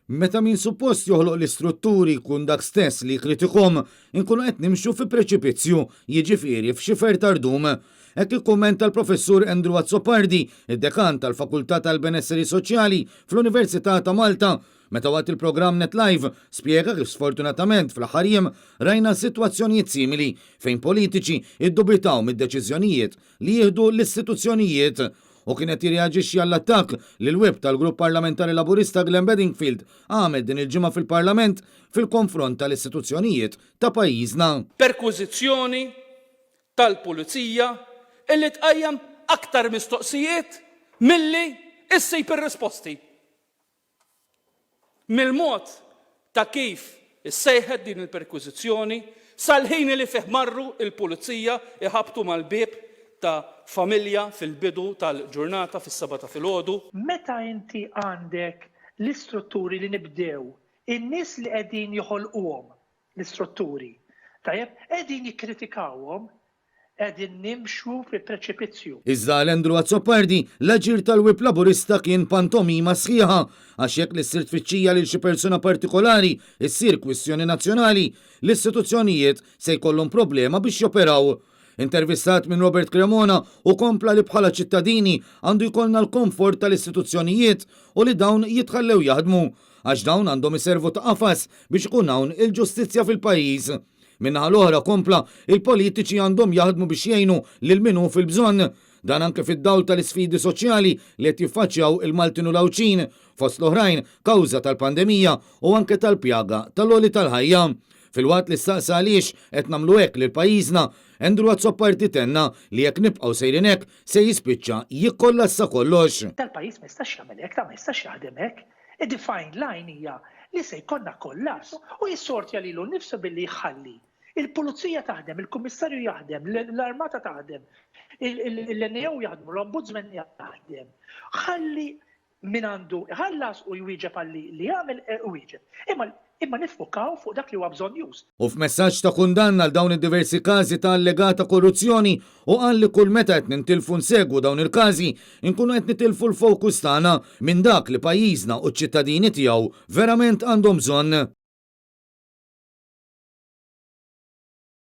Meta min suppost joħloq l-istrutturi jkun dak stess li jikkritikhom, inkunu qed nimxu fi preċipizzju, jiġifieri f'xifer ta' rdum. Hekk ikkummenta l-Professur Andrew Azzopardi, id-Dekan tal-Fakultà tal-Benesseri Soċjali fl-Università ta' Malta, meta waqt il-programm Net Live spjega kif sfortunatament fl-aħħar jiem rajna sitwazzjonijiet simili fejn politiċi ddubitaw mid-deċiżjonijiet li jieħdu l-istituzzjonijiet u kien qed jirreaġixxi għall-attakk li l-Whip tal-Grupp Parlamentari Laburista Glenn Bedingfield għamel din il-ġimgħa fil-Parlament fil-konfront tal-istituzzjonijiet ta' pajjiżna. Perkwiżizzjoni tal-Pulizija illi tqajjem aktar mistoqsijiet milli issib ir-risposti. Mill-mod ta' kif issejħet din il-perkwiżizzjoni sal-ħin li fih marru l-Pulizija jħabbtu mal-bieb ta' familja fil-bidu tal-ġurnata fis-sebgħa ta' filgħodu. Meta inti għandek l-istrutturi li nibdew, in-nies li qegħdin joħolquhom l-istrutturi, tajjeb, qegħdin jikkritikawhom, Qegħdin nimxu fi preċipizzju. Iżda għal Andrew Azzopardi, l-aġir tal-Whip Laburista kien pantomima sħiħa, għax jekk li ssir tfittxija lil xi persuna partikolari ssir kwistjoni nazzjonali, l-istituzzjonijiet se jkollhom problema biex joperaw. Intervistat minn Robert Cremona hu kompla li bħala ċittadini għandu jkollna l-komfort tal-istituzzjonijiet u li dawn jitħallew jaħdmu, għax dawn għandhom iservu ta' qafas biex ikun hawn il-ġustizzja fil-pajjiż. Min-naħa l-oħra, kompla, il-politiċi għandhom jaħdmu biex jgħinu lil min hu fil-bżonn. Dan anke fid-dawl tal-isfidi soċjali li qed jiffaċċjaw il-Maltin u l-Għawdxin, fost l-oħrajn kawża tal-pandemija u anke tal-pjaga tal-għoli tal-ħajja. Filwaqt li staqsa għaliex qed nagħmlu hekk lil pajjiżna, Andrew Azzopardi tenna li jekk nibqgħu sejrin hekk se jispiċċa jikkollassa kollox. Dal-pajjiż ma jistax jagħmel hekk, dan ma jistax jaħdem hekk. A defined line hija li se jkollna kollass u jissortja lilu nnifsu billi jħalli il-pulizija taħdem, il-kummissarju jaħdem, l-armata taħdem, l-NAO jaħdmu, l-ombudsman jaħdem. Ħalli min għandu iħallas u jwieġeb għal li jagħmel iwieġeb. Imma imma niffukaw fuq dak li huwa bżonnjuż. U f'messaġġ ta' kundanna għal dawn id-diversi każi ta' allegata korruzzjoni, hu qal li kull meta qed nintilfu nsegwu dawn il-każi, inkunu qed nitilfu l-fokus tagħna minn dak li pajjiżna u ċ-ċittadini tiegħu verament għandhom bżonn.